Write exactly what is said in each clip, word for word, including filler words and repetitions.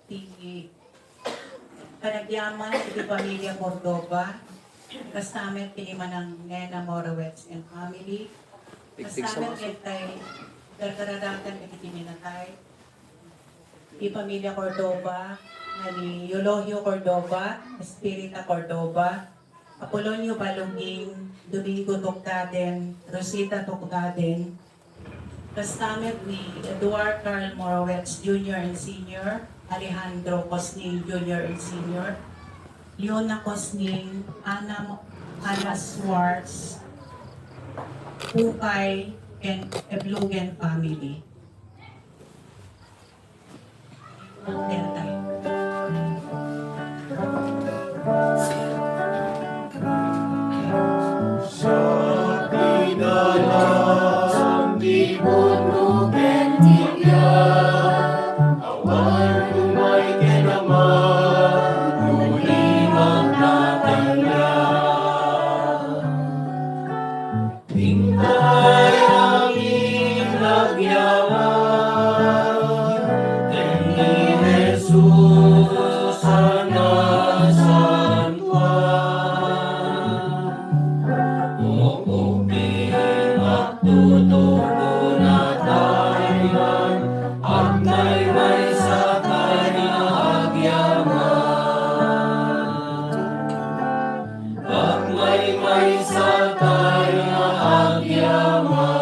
Ti panagyaman iti pamilia Cordova, kasta met ken ni Manang Nena Morawetz and family, kasta met ken tay gargararakan dagiti minatay, ti pamilia Cordova, nga ni Eulogio Cordova, Espirita Cordova, Apolonio Baluging, Domingo Tocdaden, Rosita Tocdaden, kasta met ni Eduard Carl Morawetz Junior and Senior, Alejandro Cosning Junior and Senior, Leona Cosning, Ana, Ana Schwartz, Pupay, and Eblugen family. Sa pinalan ti pudno ken ti biag, awan umay ken Ama, no di mangkatayan. Intay amin agyaman ken ni Jesus a nasantoan. Ukupin, agtutubo, natay man, agmaymaysa tay nga agyaman. Agmaymaysa tay nga agyaman.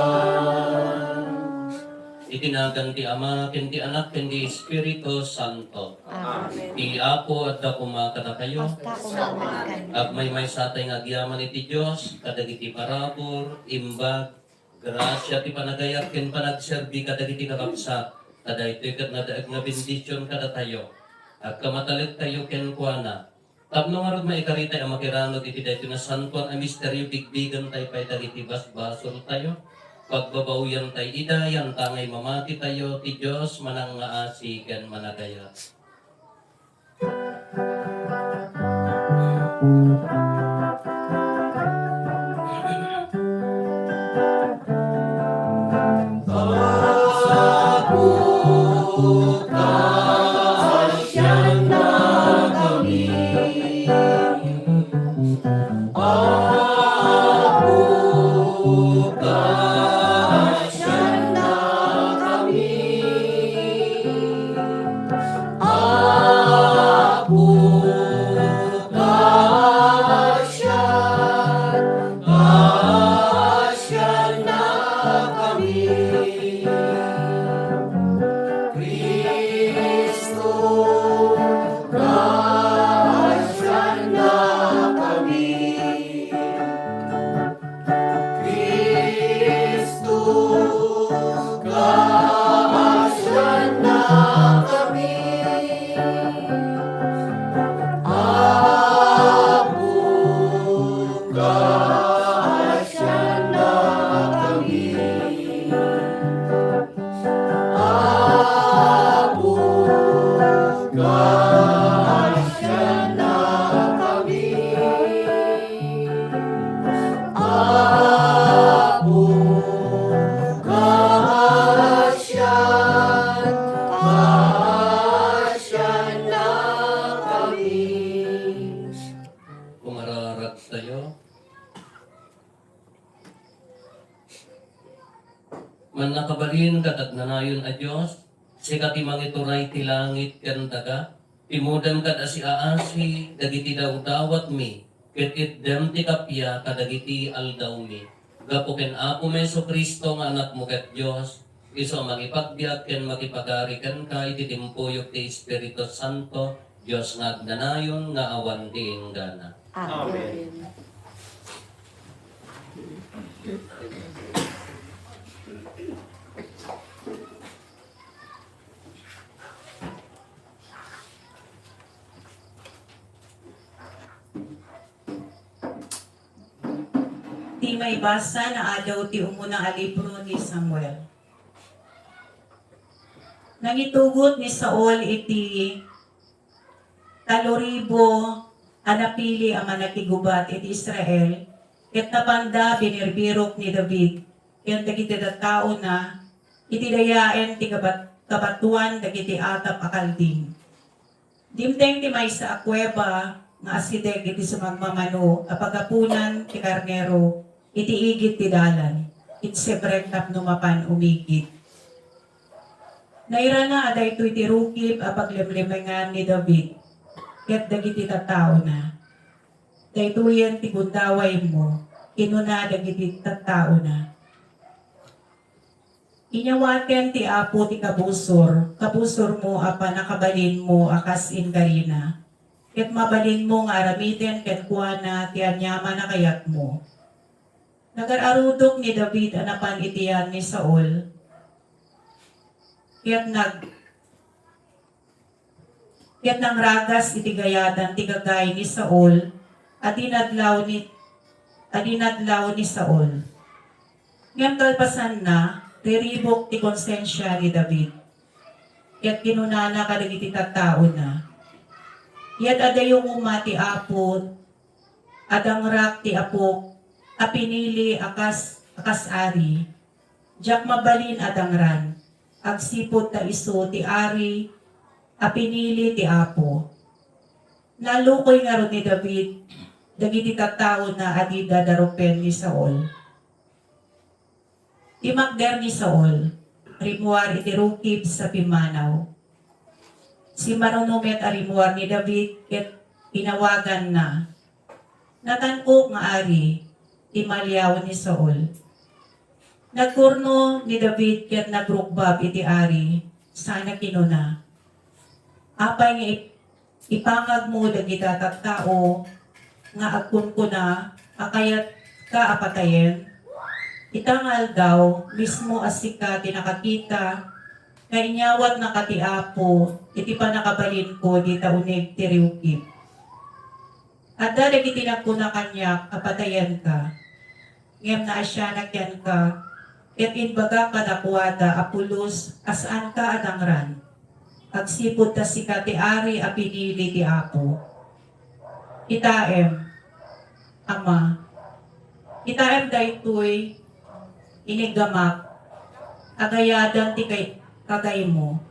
Iti nagan ti Ama, ken ti Anak, ken ti Espiritu Santo. Amen. Ti Apo adda koma kadakayo. Kasta koma ken. Agmaymaysa tay nga agyaman iti Dios, kadagiti parabur, imbag, grasia ti panagayat ken panagserbi kadagiti kakabsat. Ta daytoy ket nadaag nga bendision kadatayo. Agkamatalektayo kenkuana. Tapno ngarud maikaritay a makiranud iti daytoy nasantoan a misterio, bigbigentay pay dagiti basbasoltayo, pagbabawiantay ida, yantangay mamatitayo, ti Dios manangngaasi ken managayat. Apo, kaasiannakami. Apo, kaasiannakami. Apo, kaasian-, kaasiannakami. Cristo, kaasiannakami. Cristo, kaasiannakami. Apo, kaasiannakami. Apo, kaasiannakami. Apo, kaasian-, kaasiannakami. Kumararagtayo. Mannakabalin ket agnanayon a Dios, sika ti mangituray ti langit ken daga, immudem kad asiaasi dagiti dawdawatmi, ket itdem ti kappia kadagiti aldawmi. Gapu ken Apomi Jesu-Cristo nga Anakmo ket Dios, isu a mangipagbiag ken makipagari kenka iti timpuyog ti Espiritu Santo, Dios nga agnanayon nga awan ti inggana. Amen. Ti maibasa nga adaw ti umuna a libro ni Samuel. Nangitugot ni Saul iti taloribu a napili a managigubat iti Israel, ket napanda binirbirok ni David ken dagiti tattaona iti dayaen ti kabat-, kabatoan dagiti atap a kalding. Dimteng ti maysa a kueba nga asideg iti sumagmamano a pagapunan ti karnero iti igid ti dalan, iti sibrek tapno mapan umigid. Nairana a daytoy ti rukib a paglemlemengan ni David ket dagiti tattaona. Daytoyen ti gundawaymo, kinuna dagiti tattaona. Inyawaten ti Apo ti kabusor, kabusormo a pannakabalinmo a kas inkarina, ket mabalinmo nga aramiden kenkuana ti aniaman a kayatmo. Nagar-arudok ni David a napan iti tiyan ni Saul, ket nag-, ket nangragas iti gayadan ti gagay ni Saul a dinadlaw ni, a dinadlaw ni Saul. Ngem kalpasanna, riribuk ti konsensia ni David. Ket kinunana kadagiti tattaona, "Yat-adayo koma ti Apo a dangrak ti apok a pinili a kas, a kas ari. Diak mabalin a dangran, agsipud ta isu ti ari a pinili ti Apo." Nalukoy ngarud ni David dagiti tattaona a dida darupen ni Saul. Timmakder ni Saul, rimmuar iti rukib sa pimmanaw. Simmaruno met a rimmuar ni David ket inawaganna, "Natan-ok nga ari," ti maliaw ni Saul. Nagkurno ni David ket nagrukbab iti ari, sana kinuna, "Apay nga ip-, ipangagmo dagita tattao nga agkunkuna a kayatka a patayen? Ita nga aldaw, mismo a sika ti nakakita nga inyawatnaka ti Apo iti pannakabalinko dita uneg ti rukib. Adda dagiti nagkuna kaniak a patayenka, ngem naasianak kenka, ket imbagak kadakuada a pulos a saanka a dangran, agsipud ta sika ti ari a pinili ti Apo. Kitaem, Ama, kitaem daytoy iniggamak a gayadan ti kay-, kagaymo.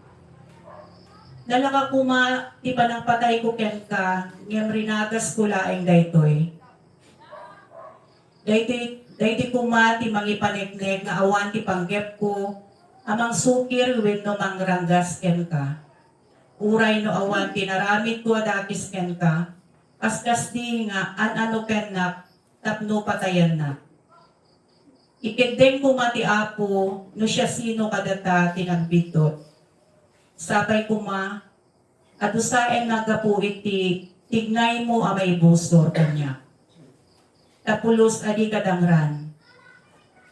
Nalaka koma ti panangpatayko kenka, ngem rinagasko laeng daytoy. Daytoy, daytoy koma ti mangipaneknek nga awan ti panggepko a mangsukir wenno mangranggas kenka. Uray no awan ti naramidko a dakes kenka, kaskasdi nga an-anopennak tapno patayennak. Ikeddeng koma ti Apo no siasino kadata ti nagbiddut. Sapay koma a dusaenna gapu iti tignaymo a maibusor kaniak. Ta pulos a dika dangran.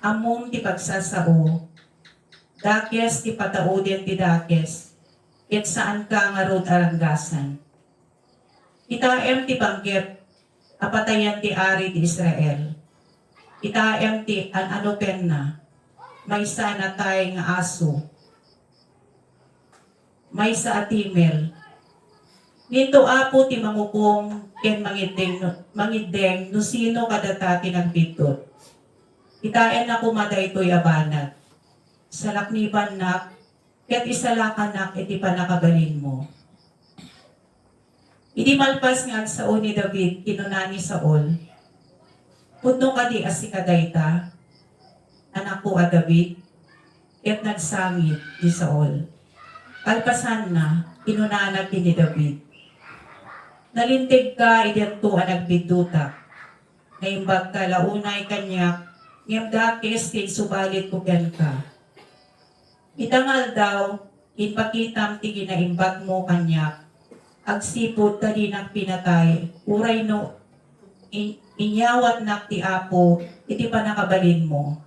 Ammom ti pagsasao. Dakes ti patauden ti dakes, ket saanka ngarud a ranggasan. Kitaem ti panggep a patayen ti ari ti Israel. Kitaem ti an-anopenna, maysa a natay nga aso, maysa a timel. Into Apo ti mangukom ken mangiddeng, mangiddeng no sino kadata ti nagbiddut. Kitaenna koma daytoy a banag. Salaknibannak ket isalakannak iti pannakabalinmo. Idi malpas nga agsao ni David, kinuna ni Saul, "Pudno kadi a sika dayta, anakko a David?" Ket nagsangit ni Saul. Kalpasanna, kinunana ken ni David, "Nalintegka idianto a nagbiddutak. Naimbagka la unay kaniak, ngem dakes ti insubalitko kenka. Ita nga aldaw, impakitam ti kinaimbagmo kaniak, agsipud ta dinak pinatay, uray no in-, inyawatnak ti Apo iti pannakabalinmo.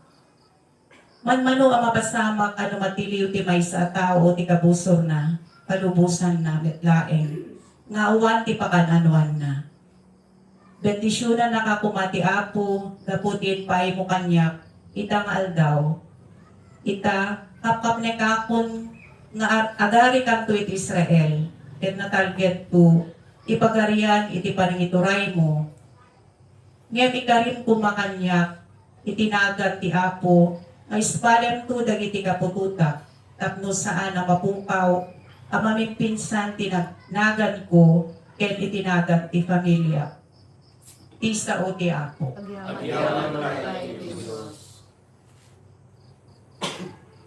Manmano a mapasamak a no matiliw ti maysa a tao ti kabusorna, kalubosanna met laeng nga awan ti pakan-anoanna. Bendisionannaka koma ti Apo gapu ti impaaymo kaniak ita nga aldaw. Ita, kapkapnekakon nga ar-, agarikanto iti Israel, ket natalgedto ti pagarian iti panangituraymo. Ngem ikarim koma kaniak iti nagan ti Apo nga ispalemto dagiti kaputotak tapno saan a mapungkaw a mamimpinsan ti nag-, naganko ken iti nagan ti familia. Ti sao ti Apo. Agyaman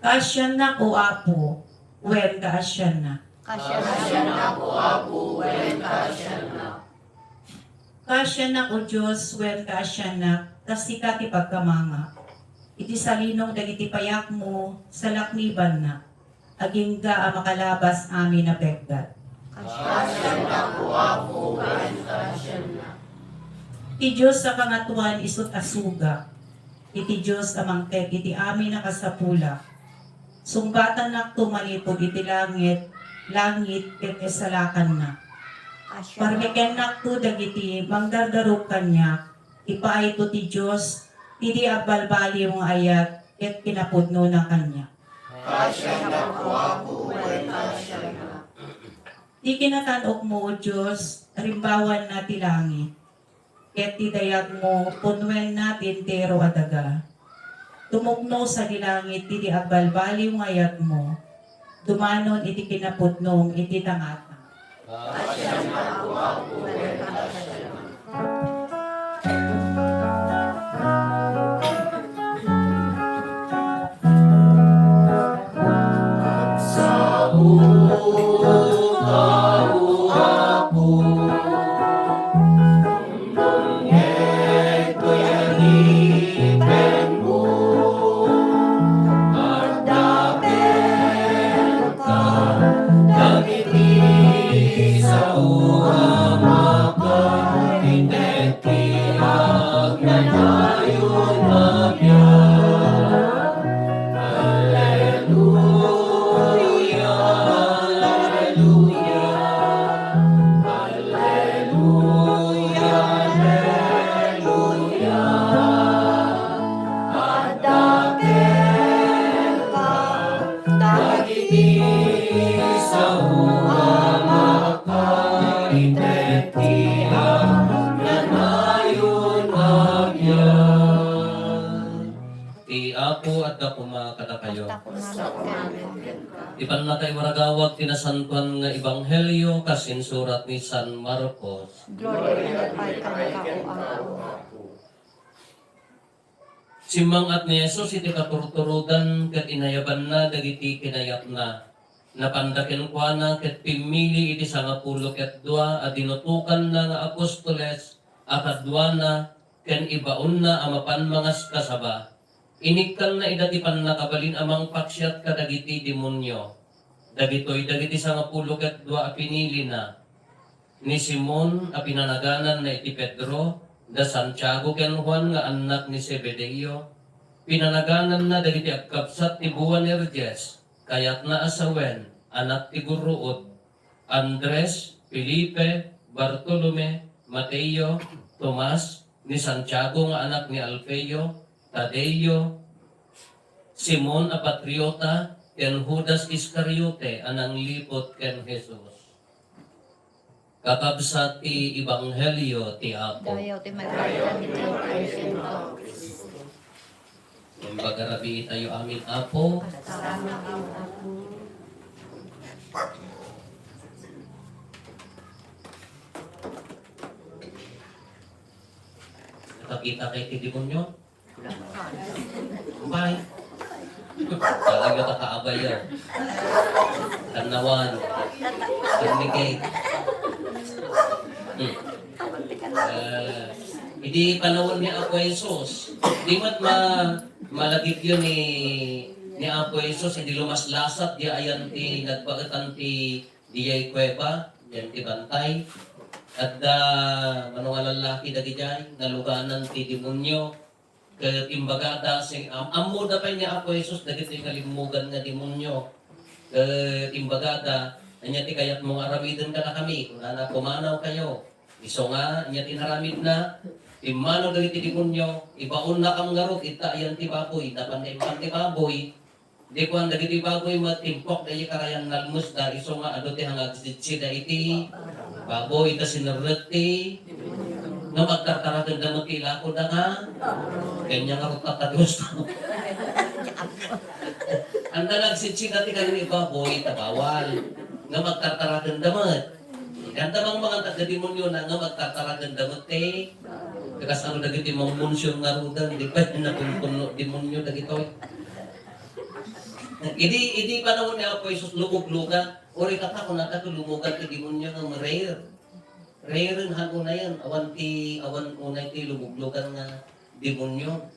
Kaasiannak, O Apo, wen kaasiannak. Kaasiannak, O Apo, wen kaasiannak. Kaasiannak, O Dios, wen kaasiannak, ta sika ti pagkamangak. Iti salinong dagiti payakmo, salaknibannak. Agingga a makalabas amin a peggat. Kaasiannak, O Apo, wen kaasiannak. Ti Dios a Kangatoan isut' a suga. Iti Dios a mangted iti amin a kasapulak. Sungbatannakto manipud iti langit, langit ket isalakannak. Parmekennakto dagiti mangdardaruk kaniak, ipaayto ti Dios, ti di agbalbaliw nga ayat ket kinapudnona kaniak. Kaasiannak, O Apo, wen kaasiannak. Ti kinatan-okmo, O Dios, rimbawanna ti langit, ket ti dayagmo, punnoenna ti entero a daga. Tumukno sadi langit ti di agbalbaliw nga ayatmo, dumanon iti kinapudnom iti tangatang. Ti Apo adda koma kadakayo. Ti pannakaiwaragawag ti nasantoan nga ebanghelio kas insurat ni San Marcos. Gloria pay kenka, O Apo. Simmang-at ni Jesus iti katurturodan ket inayabanna dagiti kinayatna. Napanda kenkuana ket pimmili iti sangapulo ket dua a dinutokanna nga apostoles a kaduana ken ibaonna a mapan mangaskasaba. Inikkanna ida ti pannakabalin a mangpaksiat kadagiti demonio. Dagitoy dagiti sangapulo ket dua a pinilina. Ni Simon a pinanagananna iti Pedro, da Santiago ken Juan nga annak ni Zebedeo, pinanagananna dagiti agkabsat ti Boanerges, kayatna a sawen, anak ti Gurruod, Andres, Felipe, Bartolome, Mateo, Tomas, ni Santiago nga anak ni Alfeo, Tadeo, Simon a Patriota, ken Judas Iscariote a nangliput ken Jesus. Kakabsat ti ebanghelio ti Apo. Dayaw ti Maria, iti Kristo. Imbag a rabii tayo amin, Apo. Nakakita kayo ti demonyo? Umpay. Talaga ka kaabayo. Tanawan. Communicate. Hmm. Ah, idi panawen ni Apo Jesus, di met ma-, malagipyo ni, ni Apo Jesus, idi lumaslasat, di ayan ti nagbaetan ti diay kuweba, diay ti bantay. Adda, mano nga lallaki dagidiay, naluganan ti demonio. Ket imbagada, sing-, am-, ammoda pay ni Apo Jesus dagiti nga limmugan nga demonio. Ket imbagada, "Ania ti kayatmo nga aramiden kadakami?" Kunana, "Pumanaw kayo." Isu nga, ania ti inaramidna? Immanaw dagiti demonio, "Ibaonnakam ngarud ita ayan ti baboy, napanda impan ti baboy." Di kuan dagiti baboy, matimpok daydi karayan nalmesda, isu nga adu ti hangagsidsida iti baboy, ta sinerrek ti nga magkarkarakenda met ti ilakoda nga, kanya nga rutta ta Dios. Anta nagsidsida ti kayat ni baboy, ta bawal. Ngem agtartarakenda met. Kanta mangmangan ti agdedemoniona, ngem agtartarakenda met ti, kas ano dagiti mangmunsion ngaruden, di pay napumpunno demonio dagitoy. Idi, idi panawen ni Apo Jesus, lumuglugan. Uray kasta, kunata, lumuglugan ti demonio ngem rare. Rare han unayen, awan ti, awan unay ti lumuglugan nga demonio.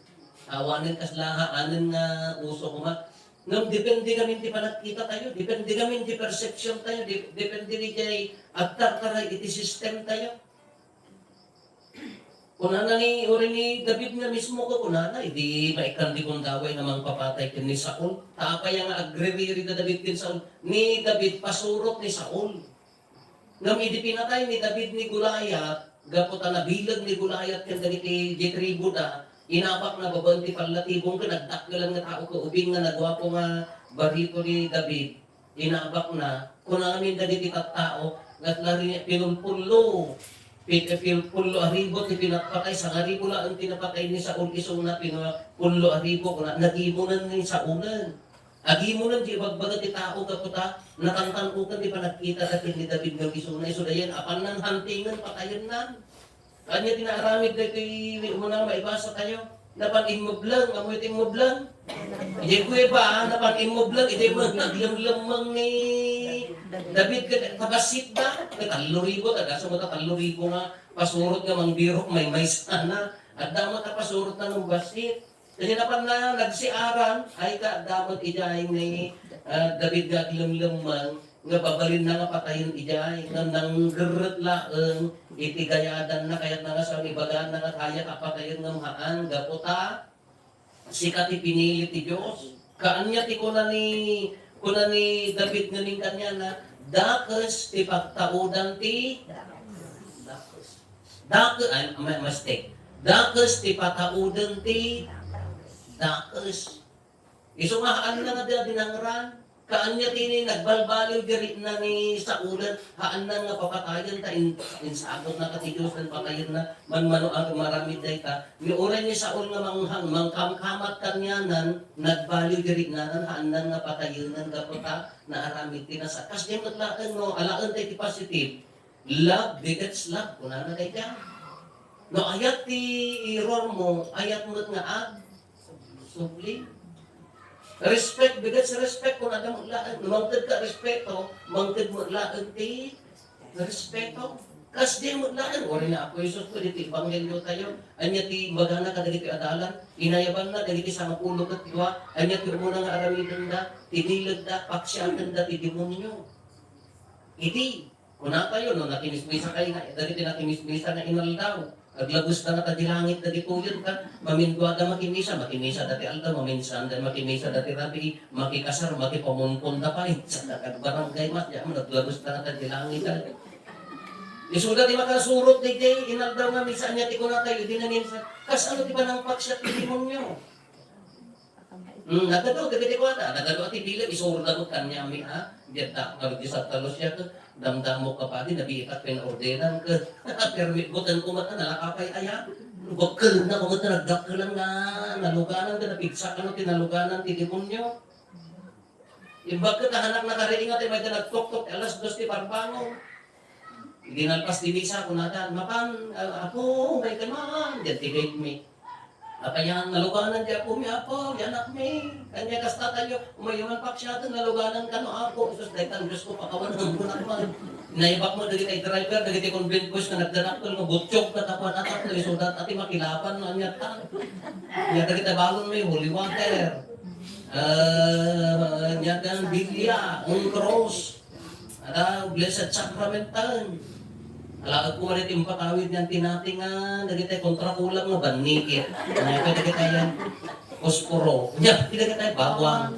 Awanen kasla, haanen nga uso koma. Ngem depende ngamin ti panagkita tayo, depende ngamin ti perception tayo, de-, depende ni jay agtartaray iti system tayo. Kunana ni, uray ni David nga mismo ko, kunana, idi maikkan ti gundaway nga mangpapatay ken ni Saul. Ta apay nga agririri da David ken Saul? Ni David, pasurot ni Saul. Ngem idi pinatay ni David ni Goliat, gapu ta nabileg ni Goliat ken dagiti, diay tribuda, inabakna babaen ti pallatibong ken agdakkelan nga tao ket ubing nga naguapo nga barito ni David. Inabakna, kuna ngamin dagiti tattao, nga lari pinulpullo, pi-, pinulpullo a ribu ti pinatpatay, sangaribu laeng ti napatay ni Saul isuna, pinu-, pullo a ribu, kuna, nagimonen ni Saulen. Agimonen ti ibagbaga ti tao gapu ta natantan-okan ti panagkita da ken ni David nga isuna, isu dayen, apanna hantingen, patayennan. Ania ti naaramid daytoy, umuna maibasa tayo? Napan immubleng, ammoyo ti immubleng? Idiay kuweba, napan immubleng, idiay met-, naglemlemmeng ni David ket ta bassit da. Ket tallo ribu, taga sa mo ta tallo ribu nga pasurot nga mangbirok maymaysana. Adda met a pasurot na no bassit. Ket napanna nagsiaran, ay, ta adda met idiay ni, ah, David nga aglemlemmeng, nga babalinna nga patayen idiay, ngem nanggerrek laeng iti gayadanna, kayatna nga sa ibagana nga kayatna a patayen ngem haan, gapu ta sika ti pinili ti Dios. Kaanya ti kuna ni, kuna ni David nga kaniana, "Dakes ti pagtaudan ti," dakes. Dakes, ay, ma-, mistake. "Dakes ti patauden ti dakes." Isu nga haanna nga di-, dinangran. Kaanya ti ni nagbalbaliw diri na ni Saulen, haanna nga papatayen ta in-, insagutna ka ti Dios ken patayenna, manmano a maramid dayta. Ni uray ni Saul nga manghang-, mangkamkamat kanianan, nagbaliw diri nanan, haanna nga patayenan gapu ta naaramid ti nasa-, kasdiay met laeng no, alaen tay ti positive. Love begets love, kunana dayta. No ayat ti error mo, ayat met nga ag-, subli. Respect begets respect, kunana met laeng. No mangted ka respeto, mangted met laeng ti respeto. Kasdiay met laeng, uray ni Apo Jesus ket iti ebanghelio tayo. Ania ti ibagana kadagiti adalan? Inayabanna dagiti sangapulo ket dua. Ania ti umuna nga aramidenda? Tinilegda, paksiatenda ti demonio. Idi Kunatayo, no nakimismisa kay nga, dagiti nakimismisa nga inaldaw, aglabes da nga ta di langit dagitoyen ka, maminduada makimisa, makimisa dati aldaw, maminsan da makimisa dati rabii, makikasar, makipamumpon da pay, sa agbarangay mas, ya, aglabes da nga ta di langit ka. Isuda ti makasurot daydiay inaldaw nga misa, ania ti kunatayo, idi naminsan, kasano ti panangpaksiat ti demonio? Hmm, nagadu, dagiti kuana, nagadu ti bilang, isurda ko kaniami, ha? Diyan ta, nagdisat ta Lucia, ka, damdamok ka padi, nabiitak pinaordenan, ka, permi, butan ko mata, nalakapay, aya, bakkel na ko mata, nagdakkelan nga, naluganan ka, napigsa ka, no, tinaluganan, ti demonyo. Imbag ka, tahanak na kariingat, eh, may ka nagtoktok, alas dos ti parbangon. Idi nalpas ti misa, kunada, "Mapan, ah, Apo, may ka man." Diyan ti gate mi. Apayan, naluganan ti Apo mi, "Apo, ti anak mi." Kanya kasta tayo, umayaman paksiaten, naluganan ka no, Apo. Isus, daytan, Diyos ko, pakawanan mo na man. Naibak mo, dagiti driver, dagiti convent boys, nga nagdadakkel, nga butsyog, katapuan, atak, isudat, ati, makilapan, no, anya ta. Nya, dagiti balon mi, holy water. Ah, nya, kan, Biblia, ang cross. Ada, Blessed Sacrament tayo. Ala, ako wala ti impatawid niyan ti nating, ah, dagiti kontrakulang nga bannikit. Ano ka dagiti yan? Posporo. Nya, dagiti bawang,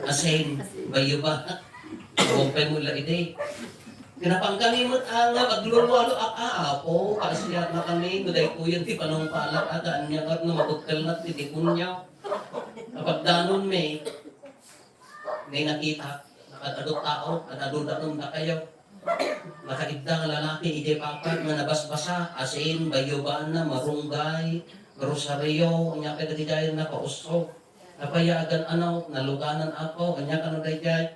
asin, bayo ba? Kumpay mo la ide. Kinapangkami met, ah, nga aglulualo, ah, ah, apo, kaasiar na kami, no daytoy ti panungpalak, ah, kaan niya, no mabukkel na ti demonyo. Kapag danon mi, May nakita, nakaad-adu tao, nakaad-adu danum dakayo. Nakaidda nga lalaki, idiay papat nga nabasbasa, asin, bayo bana, marunggay, rosaryo, anya kay dagiti nakausso. Napayagan, ano, naluganan, Apo, anya kano daydiay.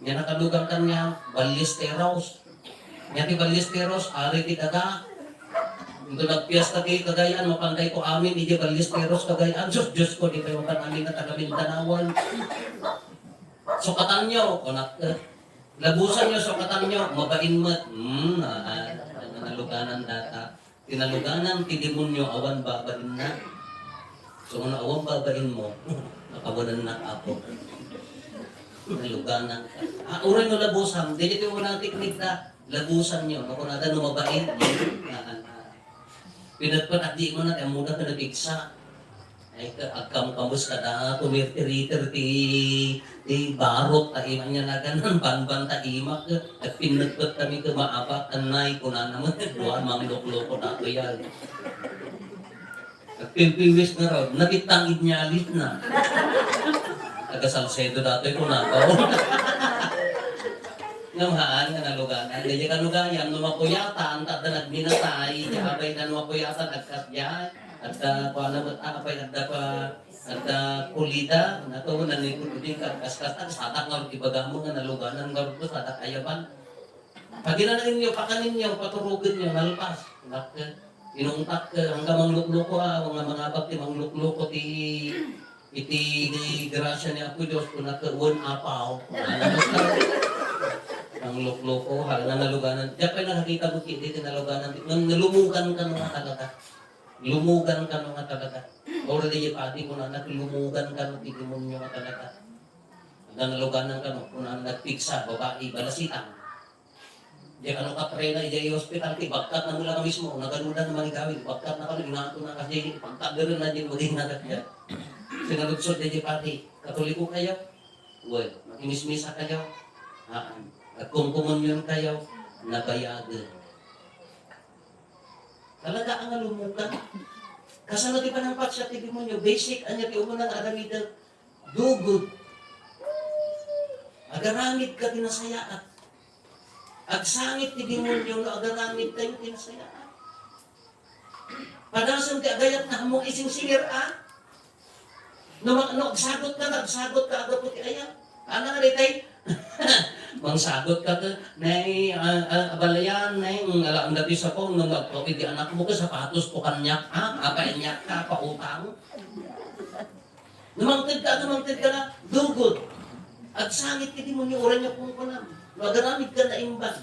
Nia nakalugan kaniak, Ballesteros. Nia ti Ballesteros, ari ti daga. Inton nagpiesta ti Cagayan, mapan daytoy amin, idiay Ballesteros, Cagayan. Sus, Diosko, ditoy mapan amin nga taga-Mindanaoan. Sukatanyo, kunak, eh. Labusanyo, sukatanyo, mabain met. Hmm, ah, ah, naluganan data. Tinaluganan ti demonyo, awan babainna. So, no awan babainmo, nakawalannak, Apo. Naluganan ka. Ah, uray no labusan, daytoy ti una teknik da. Labusanyo, no kunada no mabain, ah, ah, ah. Pinagpatakdi mo na, ti ammoda ket napigsa. Ay, ka-, agkamkamos kada kumirtiriter ti, ti barok ta ima nia naganan, banban ta imak, agpinnetpet kami ket maapat, anay, kunana met, dua, manglukloko datoy yan. Agpimpiwis ngarud, nakittang inyalitna. Taga Salcedo datoy, kunana. Ngem haan nga naluganan. Daydiay kalugayan, no mapuyatan, ta adda nagminatay, ti apay na no mapuyatan, agkasdiay. Adda, kuana met, ah, apay, adda pa, adda pulida, nato, nanipud-uding ka, kaskas, ta, sadak nga ibagamo nga naluganan, nga rupo, sadak ayaban. Paginanaenyo, pakaninyo, paturugenyo, nalpas. Nak-, inungtak, hangga manglukloko, ah, nga mangabak ti manglukloko ti, iti grasia ni Apo Dios, kunak, wen apaw. Manglukloko, hala, naluganan. Diak pay nakakita mo, iti naluganan, nalumugan kano nga talaga. Lumugan kano nga talaga. Already, padi, kunana, lumugan kano ti demonyo nga talaga. Hanggang naluganan kano, kunana, nagpigsa, babai, balasitang. Diak kano katrena idiay hospital, ti bagkatna mo lang mismo, naganudan na mangigawid, bagkatna kano, inaanto na kasi, pagtagderen na din, maging nagat yan. Sinaludsod, diay padi, Katoliko kayo? Well, makimismisa kayo? Haan. Agkumkomunyon kayo? Nabayagen. Talaga nga lumugan. Kasano ti panangpaksa ti demonyo? Basic, ania ti umuna nga aramiden? Dugod. Agaramid ka ti nasayaat. Agsangit ti demonyo no agaramid kayo ti nasayaat. Padasem ti agayat na mo isingsingir, ah? No, ma-, no, agsagot ka, agsagot ka, agapu ti ayam. Ana nga daytay? Mangsagot ka ka, "Nay, ah, ah, abalayan, nay, mm, ala, ang dati sa ko, nung nagpawid di anak mo ka, sapatos ko kanyak, ah, apay niya ka, pautang." Numangted ka, numangted ka na, dugod. Agsangit ka, demonyo, uray nga pungkunan. Magaramid ka na imbag.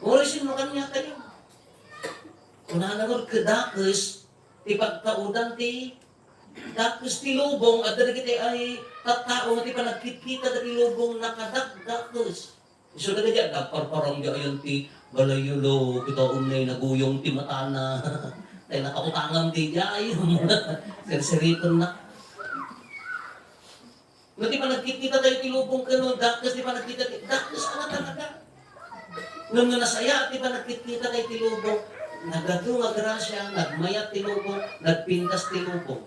Uray sino kanya kayo. Kunana nga, kadakes, ti pagtaudan ti Dakes ti lubong, adda dagiti ay tattao nga ti panagkitkita dagiti lubong nakadakdakes. Isu dagiti agparparang di ayan ti balaylo, kita unnay naguyong ti matana. Tay nakautangam ti di ay. Sirsiripennak. No ti panagkitkita tayo ti lubong ken no dakes ti panagkita ti dakes a nga talaga. Ngem no nasayaat ti panagkitkita tayo ti lubong, nagadu nga grasia, nagmayat ti lubong, nagpintas ti lubong.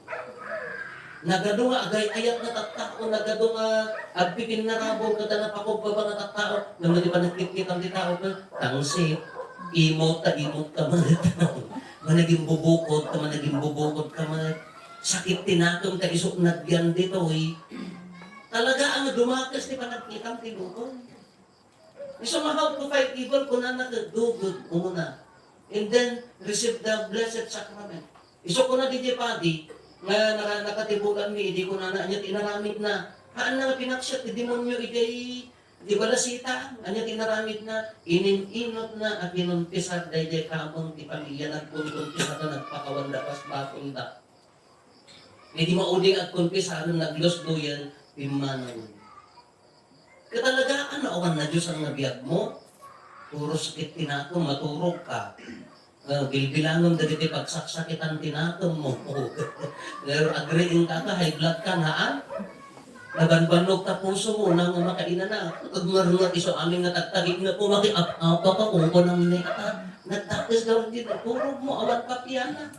Nagadu nga agay-ayat nga tattao, nagadu nga agpipinnarabong ket napakubbaba nga tattao. Ngem no ti panagkitkitam ti tao ket tangsit, imot ta imot ka met. Managimbubukod ka, managimbubukod ka met. Sakit ti nakem ta isu nagyan ditoy. Talaga nga dumakes ti panagkitam ti lubong. Isu nga how to fight evil, kunana ket dugod umuna. And then, receive the blessed sacrament. Isu kuna didiay padi, nga naka-, nakatibulan mi, idi kunana, ania ti inaramidna. Haan na nga pinaksit ti demonyo idiay, di balasita, ania ti inaramidna, ininunotna a kinonfesar daydiay kameng ti pamilya, nagkonkonfesar, nagpakawan da kas basolda. Idi maudi nga agkonfesaren, naglusdoyen, pimmanawen. Katalagaan, awan na Diosan nga biagmo. Puro sakit ti nakem, maturog ka. Ah, bilbilangem dagiti pagsaksakitan ti nakemmo. Pero agriing ka, ta high blood ka, haan? Nabanbannog ta puso mo, una nga makainana. Agngernget isu amin nga tagtagik nga pumaki-ap-apa ka, kung kunam ni, ah, nagtakes ka, hindi, turog mo, awan papiana.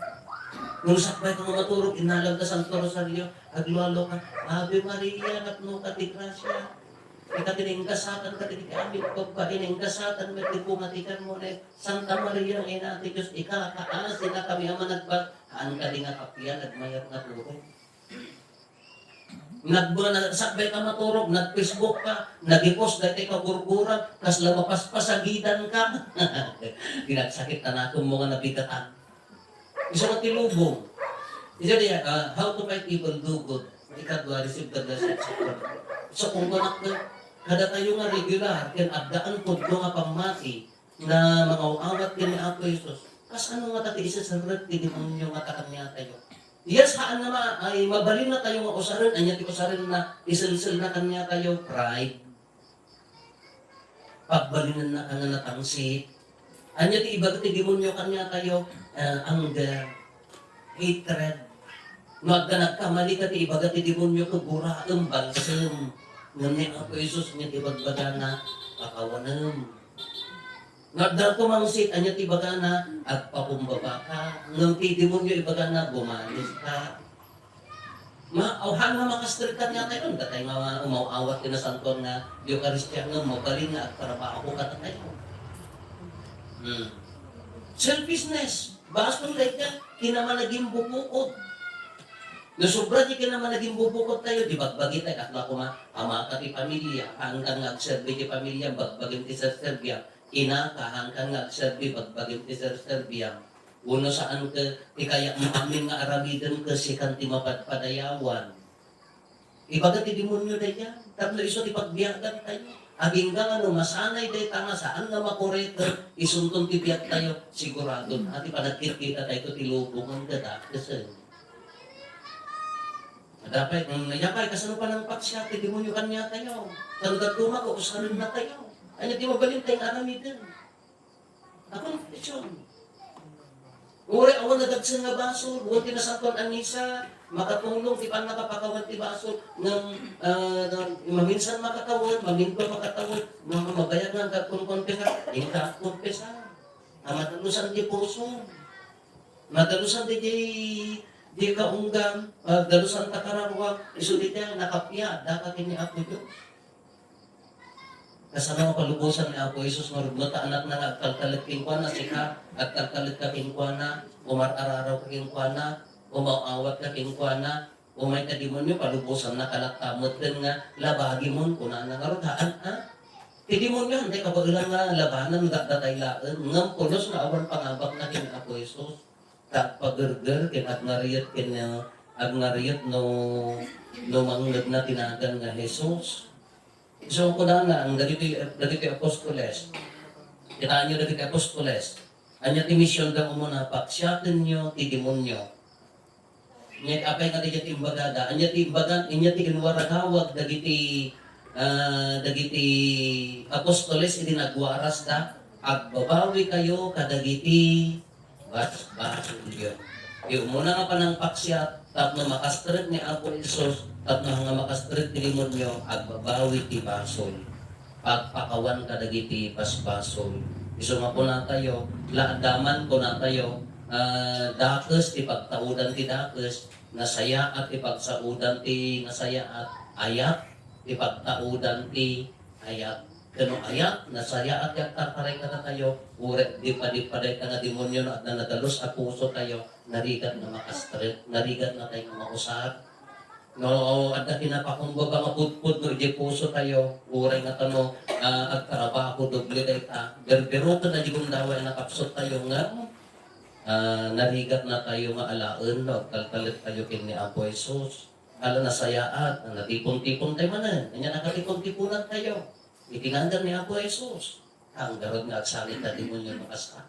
Nung sakbay ka nga maturog, innalam ka Santo Rosario, aglualo ka, Ave Maria, napno ka ti gracia. Ikaw ti naingasatan ka ti amin, pagpain, naingasatan met ti bunga ti tiyan mo, ne, Santa Maria, Ina ti Dios, ikakaasi na kami a managba-, haan kadi nga kapian, nagmayat nga turog. Nag-, nagsakbay ka maturog, nag-Facebook ka, nag-i-post daytoy kagurguran, kasla mapaspasagidan ka. Pinagsakit ta nakem mo nga nabigatan. Isu nga ti lubong. Isu di, ah, how to fight evil, do good. Ikadua, receive the blessings of God. So, kung kunak ka, kadatayo nga regular, ken addaan pudno nga pammati, na mangaw-awat ken ni Apo Jesus. Kasano ngata ti iseserrek ti demonio ngata kaniatayo? Yes, haan nga ma-, ay, mabalin natayo nga usaren, ania ti usaren na iselselna kaniatayo? Pride. Pagbalinenna ka nga natangsit. Ania ti ibaga ti demonio kaniatayo? Ah, anger, hatred. No adda nagkamali ka, ti ibaga ti demonio, ket guraem, balsem. Ngem ni Apo Jesus, ania ti ibagbagana? Pakawanem. No adda tumangsit, ania ti ibagana? Agpakumbaba ka. Ngem ti demonio ibagana, bumalis ka. Ma-, aw, haan nga makastrek kaniatayo, datay nga umaw-awat ti nasantoan nga Eukaristia, ngem mabalin nga agtrabaho kadatayo. Hmm. Selfishness. Basol dayta, kinamanagimbubukod. No sobra ti kinamanagimbubukod tayo, di bagbagi tayo, kasla koma, ama ka ti pamilya, haankan nga agserbi ti pamilya, bagbagim ti serserbiam. Ina ka, haankan nga agserbi, bagbagim ti serserbiam. Wenno saan ket ti kayatmo amin nga aramiden ket sikan ti mapadpadayawan. Ibaga ti demonio dayta, tapno isu ti pagbiagan tayo. Agingga nga no masanay dayta nga saan nga makurek, isunton ti biag tayo, siguradon, a ti panagkirkita tayo ti lubongen, dadakesen. Adda pay, mm, ania pay, kasano panangpaksiat ti demonio kaniatayo? Tan dadduma, usarenna tayo. Ania ti mabalin tayo nga aramiden? A confession. Uray awan nadagsen nga basol, wen ti nasantoan a misa, makatulong ti pannakapakawan ti basol, ngem, ah, ngem maminsan makakawan, maminsan makakawan, ngem mabayag nga agkonkonfesar, inka agkonfesar. A madalusan ti puso. Madalusan ti, ti, ti kaunggam, ah, dalusan ta kararua, isu dita, nakapiada ka ken ni Apo Dios. Kasano nga palubosan ni Apo Jesus nga rugno ta anakna nga agtaltalek kenkuana, sika, agtaltalek ka kenkuana, umar-araraw ka kenkuana, umaw-awat ka kenkuana, umay ta demonio, palubosanna ka latta metten nga labagimon, kunana ngarud, haan, a? Ti demonio, hantay kabaelan nga labanan, no datay laeng, ngem pulos nga awan pangabakna ken ni Apo Jesus. Ta agpagerger ken agngariyet ken, ah, agngariyet no, no mangngegna ti nagan nga Jesus. Isu kunana, ang dagiti, dagiti apostoles. Kitaenyo dagiti apostoles. Ania ti misionda umuna? Paksiatenyo ti demonio. Ania, apay nga dayta ti imbagada? Ania ti imbagan, ania ti inwaragawag dagiti, ah, dagiti apostoles idi nagwarasda? Agbabawikayo kadagiti basbasolyo. Ti umuna nga panangpaksiat tapno makastrek ni Apo Jesus, tapno nga makastrek ti demonio, agbabawi ti basol. Pagpakawan kadagiti basbasol. Isu nga kunatayo, la-, adda man kunatayo, ah, dakes ti pagtaudan ti dakes, nasayaat ti pagsaodan ti nasayaat, ayat ti pagtaudan ti ayat. Ken no ayat, nasayaat ti agtartaray kadatayo, uray agdipadipad dayta nga demonio no adda nadalus a pusotayo, narigat nga makastrek, narigat nga tayo nga mausar. No adda kinapakumbaba nga pudpudno idiay pusotayo, uray nga tano, ah, agtrabaho, doble dayta, berberoken a di gundaway a nakapsuttayo ngem, ah, narigat natayo nga alaen no agtaltalek tayo ken ni Apo Jesus. Ala nasayaat, natipon-tipon tayo manen. Ania nakatipon-tiponan tayo? Iti nagan ni Apo Jesus. Ang garud nga agsangit ta demonio no kasta.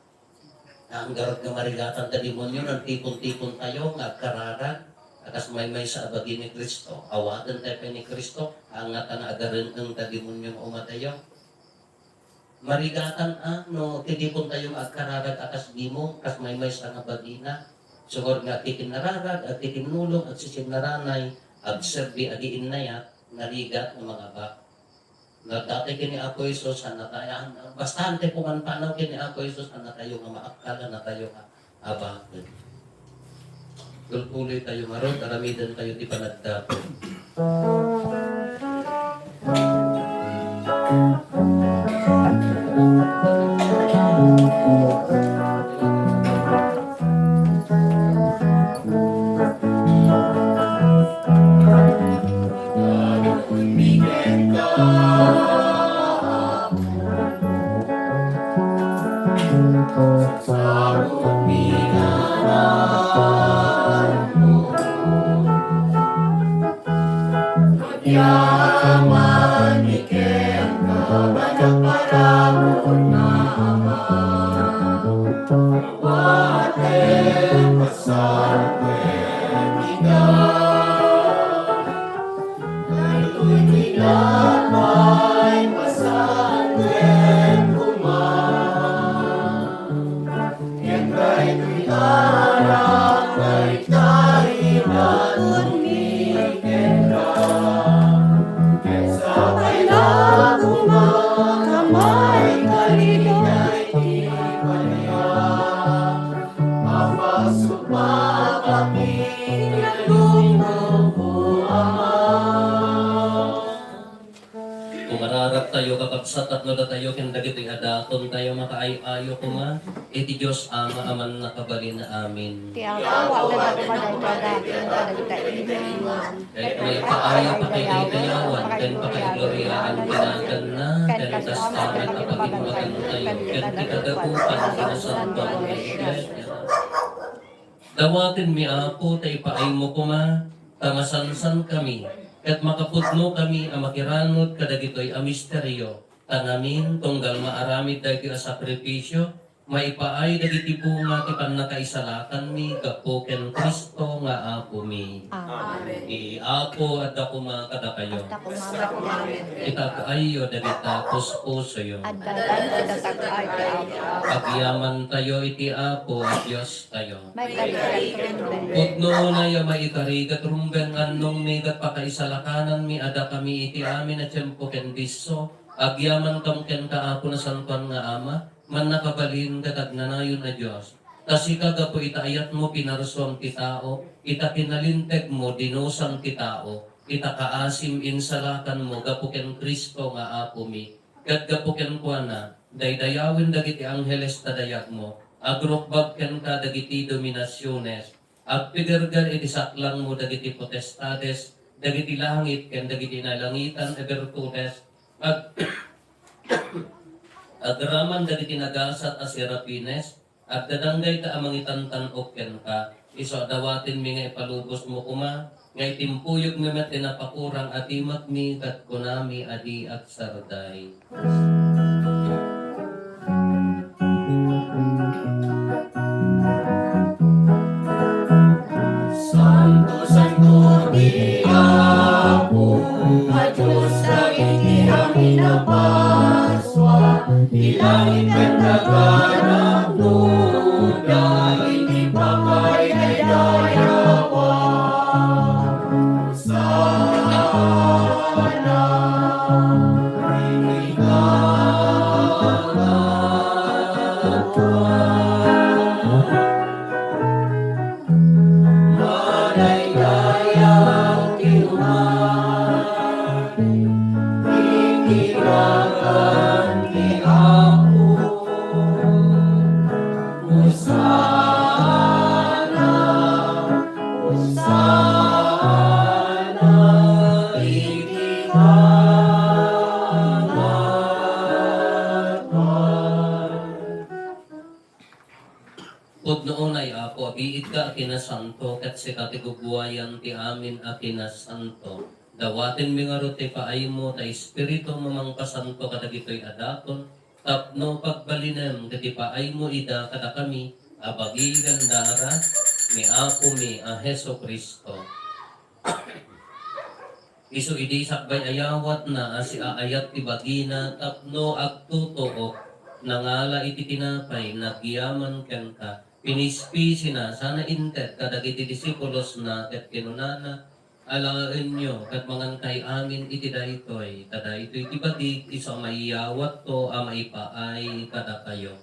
Ang garud nga marigatan ta demonio, nagtipon-tipon tayo nga agkararag a kas maymaysa a bagi ni Cristo. Awaten tayo pay ni Cristo, ang nga ta nga agareng-eng ta demonio nga umatayo. Marigatan a no titipon tayo nga agkararag a kas dimo, kas maymaysa nga bagina. Sungod nga agkikinnararag, agkikinnulong, agsisinaranay, agserbi, agiinnayat, narigat nga mangabak. Nagdatay ken ni Apo Jesus, hannatayo, basta hantay pumanpanaw ken ni Apo Jesus, hannatayo nga maakkal, hannatayo nga abaken. Tultuloy tayo ngarud, aramiden tayo ti panagdapo. Kumararagtayo, kakabsat, tapno datayo ken dagiti adatontayo makaay-ayo koma iti Dios Ama a Mannakabalin. Amen. Ti Apo, awatenna koma daytoy a daton kadagita imam. Ket maipaayo pakidaydayawan ken pakaigloriaan ti naganna, ken kasta met a pakimmagantayo ken ti kadakupan ti nasantoan nga iglesia. Dawatenmi, Apo, ta ipaaymo koma, ta masansankami, ket makapudnokami a makiranod kadagitoy a misterio, ta ngamin, tunggal maaramid daytoy a sakrifisio, maipaay dagiti bunga ti pannakaisalakanmi gapu ken Cristo nga Apomi. Amen. Ti Apo adda koma kadakayo. Adda koma ket ken. Itag-ayyo dagita puspusoyo. Adda ket itag-ay ti Apo. Agyamantayo iti Apo a Diostayo. Maikari ket rumbeng. Pudno unay a maikari ket rumbeng, annongmi ket pakaisalakananmi a dakami iti amin a tiempo ken disso, agyamankam kenka, Apo, Nasantoan nga Ama, Mannakabalin ket agnanayon a Dios. Ta sika, gapu ita ayatmo, pinarsuam ti tao, ita kinalintegmo, dinusam ti tao, ita kaasim, insalakanmo gapu ken Cristo nga Apomi, ket gapu kenkuana, daydayawen dagiti angheles ta dayagmo, agrukbab kenka dagiti dominasiones, agpigerger iti saklangmo dagiti potestades, dagiti langit ken dagiti nailangitan a bertudes, ag-, agraman dagiti nagasat a serafines, agdadanggayta a mangitantan-ok kenka, isu a dawatenmi nga ipalubosmo koma, nga itimpuyogmi met ti napakurang a timakmi ket kunami a di agsarday. Santo, santo ti Apo a Dios dagiti amin a Pasua, ti langit ken daga nagduda iti pakaidaydayawan. Hosanna, Hosanna iti kangatoan. Pudno unay, Apo, a biidka a kinasanto, ket sika ti gubuayan ti amin a kinasanto. Dawatenmi ngarud ti paaymo, ta Espiritum a mangpasanto kadagitoy a daton, tapno pagbalinem ket ipaaymo ida kadakami a bagi ken dara ni Apomi a Jesu-Cristo. Isu idi sakbay a yawatna a siaayat ti bagina tapno agtutuok, nangala iti tinapay, nagyaman kenka, pinispisina, sana inted kadagiti disipulosna, ket kinunana, Alaenyo ket mangankay amin iti daytoy, ta daytoy ti bagik isu a maiyawatko a maipaay kadakayo.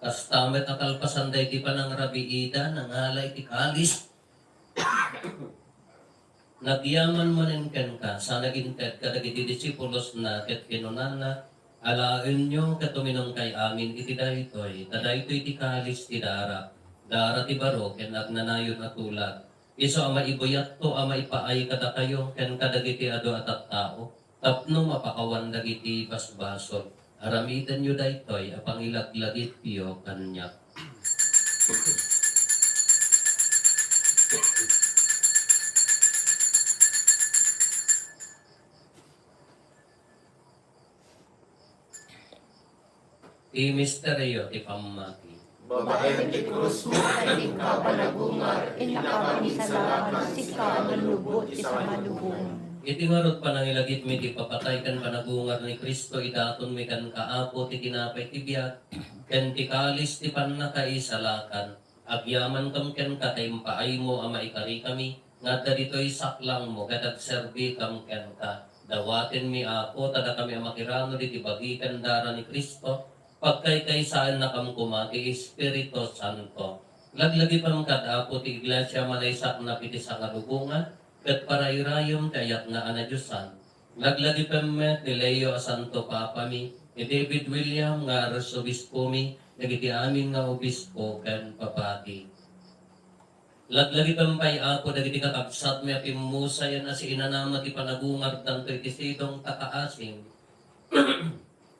Kasta met a kalpasan daydi panangrabiida, nangala iti kalis. Nagyaman manen kenka, sana inted kadagiti disipulosna ket kinunana, Alaenyo ket uminumkay amin iti daytoy, ta daytoy ti kalis ti darak, dara ti baro ken agnanayon a tulag. Isu a maibuyatto a maipaay kadakayo ken kadagiti adu a tattao tapno mapakawan dagiti basbasol. Aramidenyo daytoy a pangilaglagipyo kaniak. Ti misterio ti pammati. Babaen ti krusmo ken inka panagungar, innaka misalakan, sika a manlubot ti sangalubongan. Iti ngarud, panangilagipmi ti ipapatay ken panagungar ni Cristo, idatonmi kenka, Apo, ti tinapay ti biag ken ti kalis ti pannakaisalakan. Agyamankam kenka ta impaaymo a maikarikami nga adda ditoy saklangmo ket agserbikam kenka. Dawatenmi, Apo, ta dakami a makiranod iti bagi ken dara ni Cristo, pagkaykaysaennakam koma ti Espiritu Santo. Laglagipem kad, Apo, ti Iglesia a manaysaknap iti sangalubongan ket parairayem ti ayatna a nadiosan. Laglagipem met ni Leo a Santo Papami, ni David William nga Arsobispomi, dagiti amin nga obispo ken papati. Laglagipem pay, Apo, dagiti kakabsatmi a pimmusayen a siinanama ti panagungardanto iti sidong ta kaasim.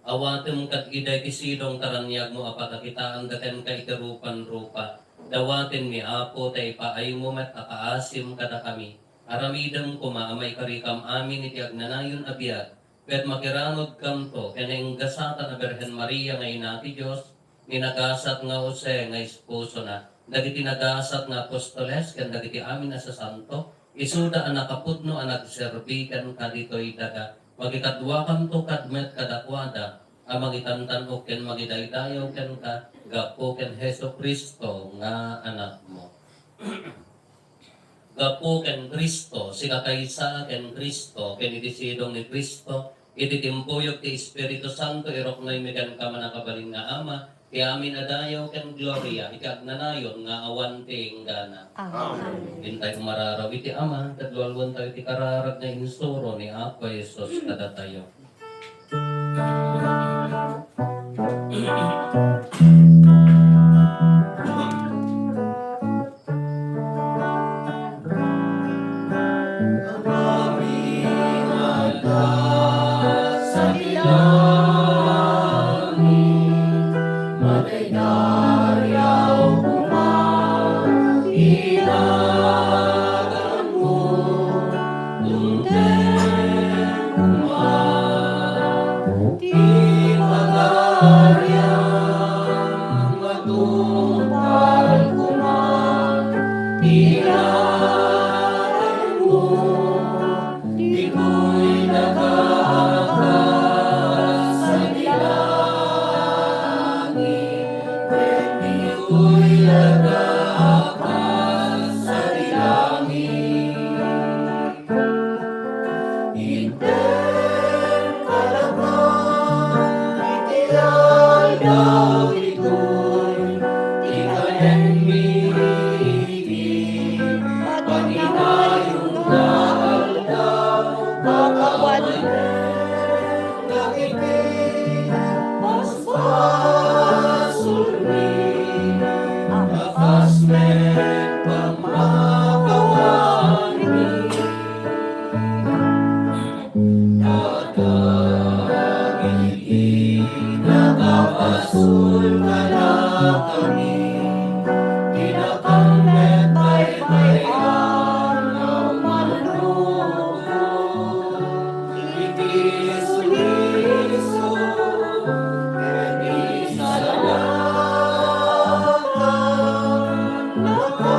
Awatem kad ida iti sidong ta raniagmo a pakakitaanda kenka iti rupan-rupa. Dawatenmi, Apo, ta ipaaymo met a kaasim kadakami. Aramidem koma a maikarikam amin iti agnanayon a biag, ket makiranodkamto ken nainggasatan a Birhen Maria nga Ina ti Dios, ni nagasat nga Jose nga esposona, dagiti nagasat nga apostoles ken dagiti amin a sasanto, isuda a nakapudno a nagserbi kenka ditoy daga. Makikaduakanto kad met kadakuada a mangitantan-ok ken mangidaydayaw kenka gapu ken Jesu-Cristo nga Anakmo. Gapu ken Cristo, sikakaysa ken Cristo, ken iti sidong ni Cristo, iti timpuyog ti Espiritu Santo, iruknoymi kenka, mannakabalin nga Ama, ti amin a dayaw ken gloria iti agnanayon nga awan ti inggana. Amen. Intay umararaw iti Ama, ket lualuantayo iti kararag nga insuro ni Apo Jesus kadatayo. Ti pagarian matungpal koma ti naganmo, dikoy daga a kas sadi langit, ket dikoy daga a kas sadi langit. Itdem kadakami iti aldaw ditoy ti kanenmi iti paginayon nga aldaw. Pakawan dagiti basbasolmi a kas met pamakawanmi. Kadagiti nakabasol kadakami, dinakam met baybay-an a umanukot iti Jesu-Cristo, ket isalakan daka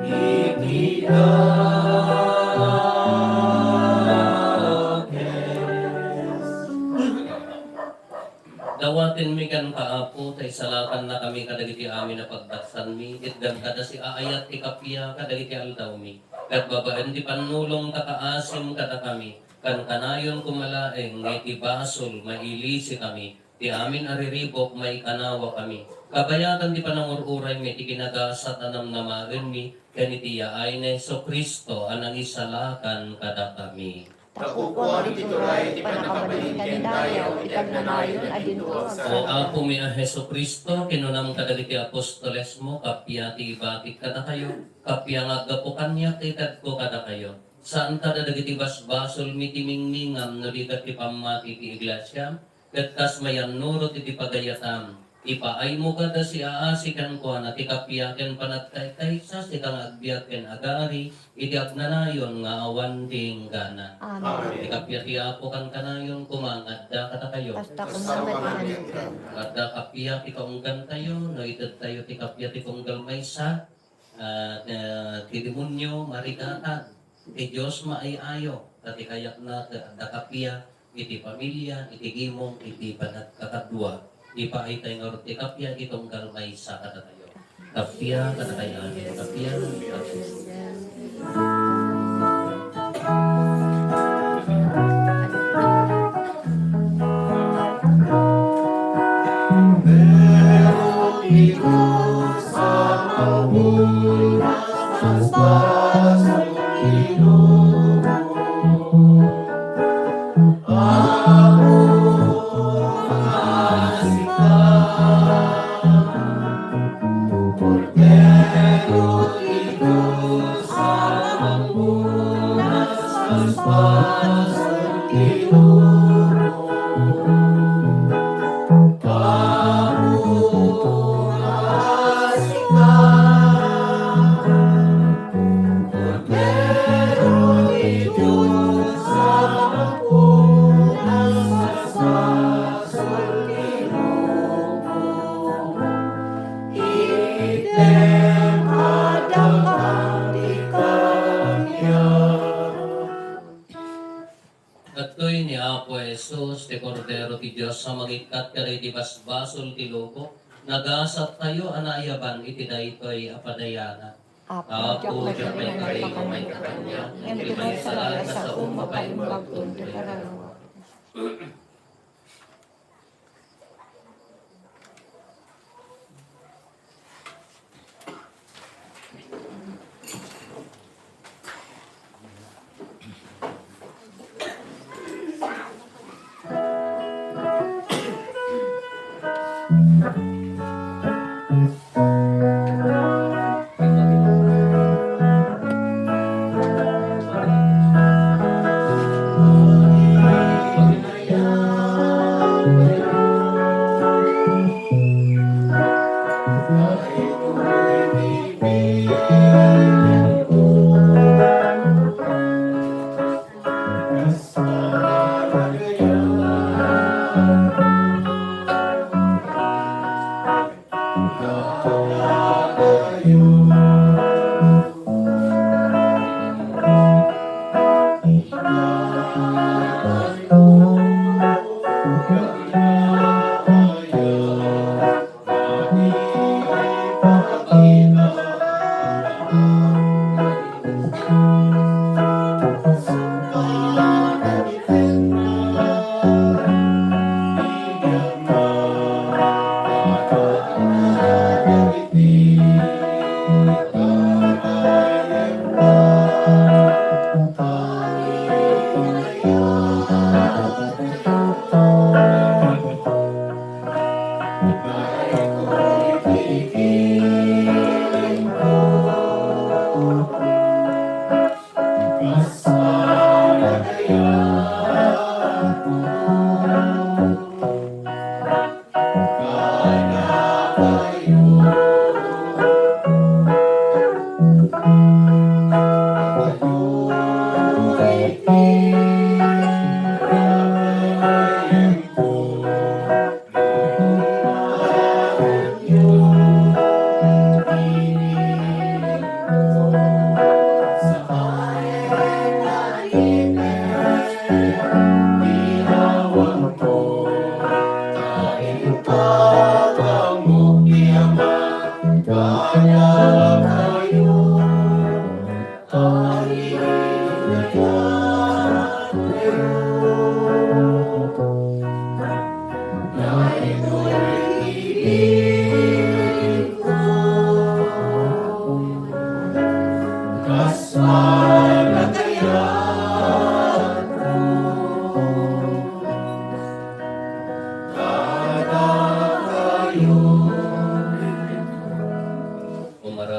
iti dakes. Dawatenmi kenka, Apo, ta isalakannakami kadagiti amin a pagdaksanmi, itdem kada siaayat ti kappia kadagiti aldawmi. Ket babaen ti pannulong ta kaasim kadakami, kankanayon koma laeng nga iti basol, mailisikami, ti amin a riribuk, maikanawakami. Kabayatan ti panangur-uraymi, ti kinagasat a namnamaenmi, ken iti yaay ni Jesu-Cristo a nangisalakan kadakami. Tapno iti turay ti pannakabalin ken dayaw iti agnanayon a dinto. O Apomi a Jesu-Cristo, kinunam kadagiti apostolesmo, kappia ti ibatik kadakayo, kappia nga aggapu kaniak ti itedko kadakayo. Saan ta dagiti basbasolmi ti mingmingam no di ket ti pammati ti Iglesia, ket kas mayannurot iti pagayatam, ipaaymo kada siaasi kenkuana ti kappia ken panagkaykaysa, sika nga agbiag ken agari iti agnanayon nga awan ti inggana. Amen. Ti kappia ti Apo kankanayon koma nga adda kadakayo. Kasta koma kaniak. Adda kappia ti kaunggantayo, no itedtayo ti kappia ti tunggal maysa, ah, ti demonio, marigatan. Ti Dios maay-ayo, ta ti kayatna ket adda kappia iti pamilia, iti gimong, iti panagkakadua. Ipaaytay ngarud ti kappia iti tunggal maysa kadatayo. Kappia kadatayo amin. Kappia, kappia. Dagitoy ni Apo Jesus, ti Kordero ti Dios a mangikkat kadagiti basbasol ti lubong. Nagasattayo a naayaban iti daytoy a padayanan. Apo, diak maikari nga maipakan kaniak, ngem ti maysa la nga saom, mapaimbagton ti kararua.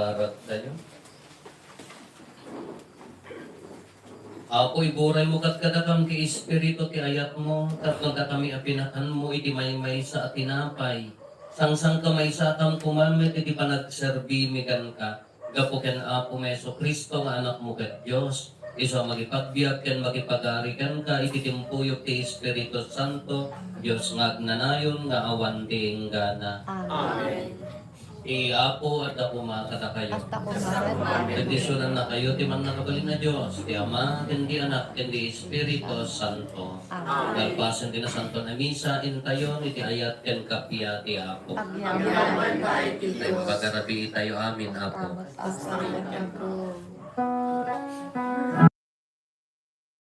Baraktayo. Apo, iburaymo kadkadakam ti Espiritu ti ayatmo, tapno dakami a pinakanmo iti maymaysa a tinapay. Sangsangkamaysakam koma met iti panagserbimi kenka, gapu ken Apo Jesu-Cristo nga Anakmo ket Dios, isu a makipagbiag ken makipagari kenka iti timpuyog ti Espiritu Santo, Dios nga agnanayon nga awan ti inggana. Amen. Ti Apo adda koma kadakayo. Adda koma. Bendisionannakayo ti mannakabalin a Dios, ti Ama, ken ti Anak, ken ti Espiritu Santo. Amen. Kalpasan ti Nasanton a Misa, intayon iti ayat ken kappia ti Apo. Agyaman. Agyaman. Imbagarabii tayo amin, Apo. Apo.